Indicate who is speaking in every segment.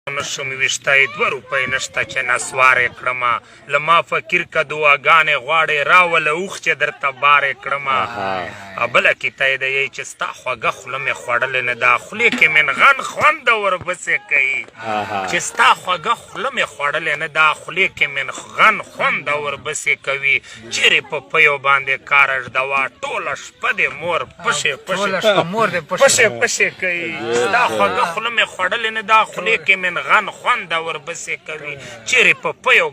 Speaker 1: نشم ویشتای، دوه روپۍ نشته چې نسوار یې کړمه. له ما فقیر که دعاګانې غواړې، راوله اوښ چې درته بار یې کړمه. او بله کیته یې ده یی چې ستا خوږه خوله مې خوړلې نه ده، خولې کې مې نغن خوند وربسې کوي. چې ستا خوږه خوله مې خوړلې نه ده، خولې کې مې نغن خوند وربسې کوي. چیرې په پیو باندې کار ږدوه، ټوله شپه دې مور پشې پشې
Speaker 2: ټوله شپه مور دې پشې
Speaker 1: پشې پشې کوي. ستا خوږه خوله مې خوړلې نه ده، خولې کې مې نغن خوند وربسې کوي. چیرې په پیو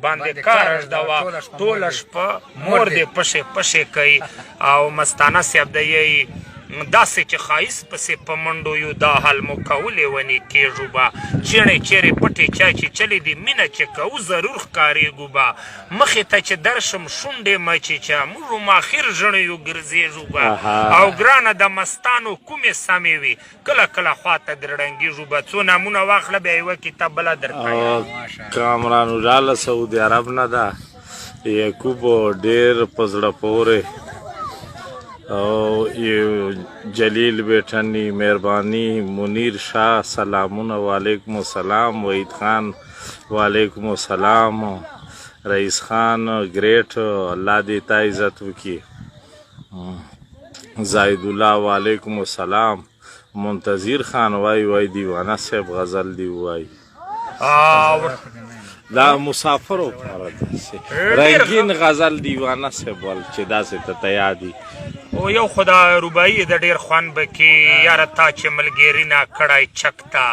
Speaker 1: باندې کار ږدوه، ټوله شپه مور دې پشې پشې کوي. او مستانه صاحب دی یی داسې چې ښایست پسې په منډو یو، دا حال مو کولې ونې کېږو به. چیڼې چیرې پټې چا چې چلې دي، مینه چې کوو ضرور ښکارېږو به. مخې ته چې درشم شونډې مچیچه، موږ هم اخر ژڼیو ګرځېږو به. او ګرانه د مستانو کومې سمې وي، کله کله خواته درړنګېږو به. څو نامونه واخله، بیا یوه کتاب بله درته.
Speaker 3: کامران الله له سعودي عرب نه ده، یعقوب ډیر په زړه پورې، او جلیل بیټنی مهرباني، منیر شاه سلامونه، وعلیکم السلام، وحید خان وعلیکم السلام، رئیس خان ګریټ، الله دې تا عزت وکړي، زاهد الله وعلیکم السلام، منتظر خان وای وای دیوانه صاحب غزل دی وای. دا مسافرو پاره داسې رنګین غزل دیوانه صاحب ول چې داسې ته تیار دي.
Speaker 1: او یو خدا رباعي د ډیر خوند بکی، یاره تا چې ملګری نه کړای چکتا،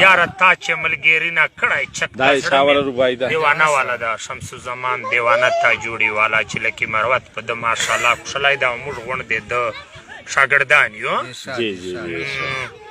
Speaker 1: یاره تا چې ملګری نه کړای چکتا.
Speaker 3: دا چا والا رباعي ده؟
Speaker 1: دیوانه والا ده، شمس الزمان دیوانه تا جوړي والا چې لکه مروت په د ماشاءالله کښلای دا موږ غونډ دی د شاګردان یو.
Speaker 3: جی جی جی.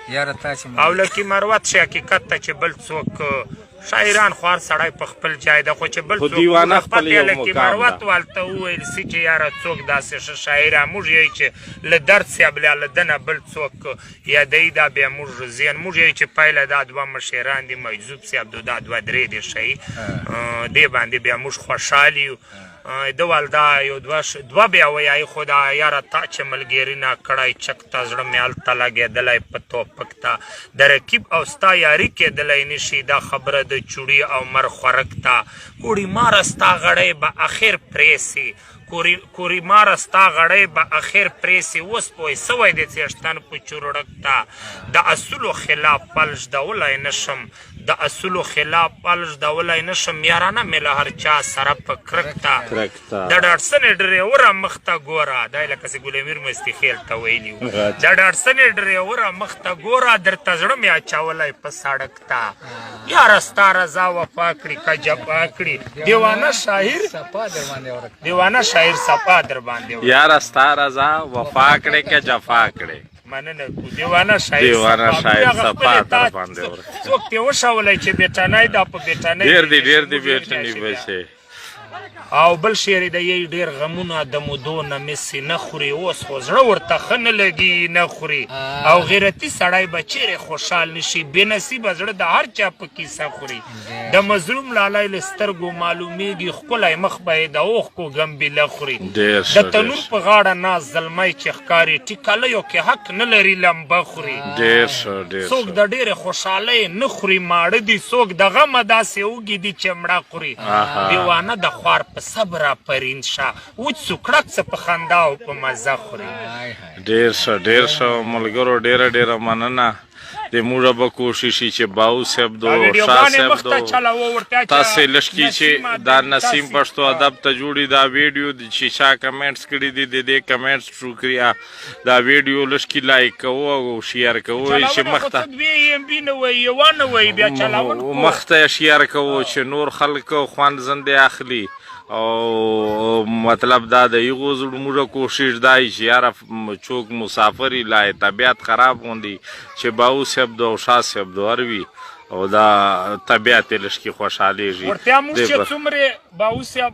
Speaker 2: یاره تا چې
Speaker 1: او لکه مروت شي، حقیقت ته چې بل څوک شاعران خوار سړی په خپل ځای ده، خو چې بل
Speaker 3: څوک دیوانه خپل یو مقام
Speaker 1: مروت والته وویل سي چې یاره څوک داسې ښه شاعر موږ یې چې له درد صاحب له دنه بل څوک یادوي، دا بیا موږ زین موږ یې چې پایله دا دوه مشران دي، مجذوب صاحب دا دوه درې دي شي دې باندې بیا موږ خوشحال یو. د والدا یو دوه دوه بیا وایي خدا یاره تا چې ملګری نه کړای چک ته، زړه مې هلته لګېدلی په توپک ته، د رقیب او ستا یاري کېدلی نشي، دا خبره د چوړي او مر خورک ته. کوړي ماره ستا غړی به اخر پرې سي، کوری ماره ستا غړی به اخر پرې سي، اوس پوه سوی د څښتن په چورړک ته. د اصولو خلاف پل ږدولی نشم، د اصولو خلاف پل ږدولی نشم، یارانه مې له هر چا سره په کرک ته. د ډاټسنې ډریوره مخته ګوره، دا یې لکه چې ګل امیر مستي خېل ته ویلي وو، د ډاټسنې ډریوره مخته ګوره، درته زړه مې اچولی په سړک ته. یاره ستا رضا وفا کړي که جفا کړي، دیوانه شاعر
Speaker 2: صفا در باندې ورک،
Speaker 1: دیوانه شاعر صفا در باندې.
Speaker 3: یاره ستا رضا وفا کړي که جفا کړي.
Speaker 1: مننه کو دیوانه شاعر،
Speaker 3: دیوانه شاعر صفا در باندې ورک.
Speaker 1: څوک ته وشولای چې بیټنۍ دا په بیټنۍ
Speaker 3: ډیر دی، ډیر دی بیټنۍ بچي.
Speaker 1: او بل شعر دی یی ډیر غمونه د مودو نه مې سینه خوري، اوس خو زړه ورته ښه نه لګي نه خوري. او غیرتي سړی به چیرې خوشحال نشي، بې نصیبه زړه د هر چا په کیسه خوري. د مظلوم لالی له سترګو معلومیږي، ښکلی مخ به یې د اوښکو ګمبیله خوري. د تنور په غاړه ناست زلمی چې ښکاري، ټیکلیو کې حق نه لري لمبه خوري. څوک د ډېرې خوشحالۍ نه خوري ماړه دي، څوک د غمه داسې وږي دي چې مړه خوري. دیوانه د خوار په صبر آفرین شه، وچ سوکړک څه په خندا او په مزه خوري.
Speaker 3: ډېر ښه، ډېر ښه ملګرو، ډېره ډېره مننه. د موږ به کوشش چې باو صاحب دو شاه صاحب دو تاسو لشکی چې دا نسیم پښتو ادب ته جوړی دا ویډیو چې چا کمنټس کړی دي، د دې کمنټس شکریا. دا ویډیو لشکی لایک کوو او شیر کوو چې مخته مخته شیر کوو چې نور خلک خوند زنده اخلي. او مطلب دا د یغو موږ کوشش دای چې یاره چوک مسافری لا طبیعت خراب غوندي چې باو صاحب دو او شاه صاحب دو اروي او دا طبیعت یې لږ کې خوشحالېږي.
Speaker 1: ورتیا موږ چې څومره باو صاحب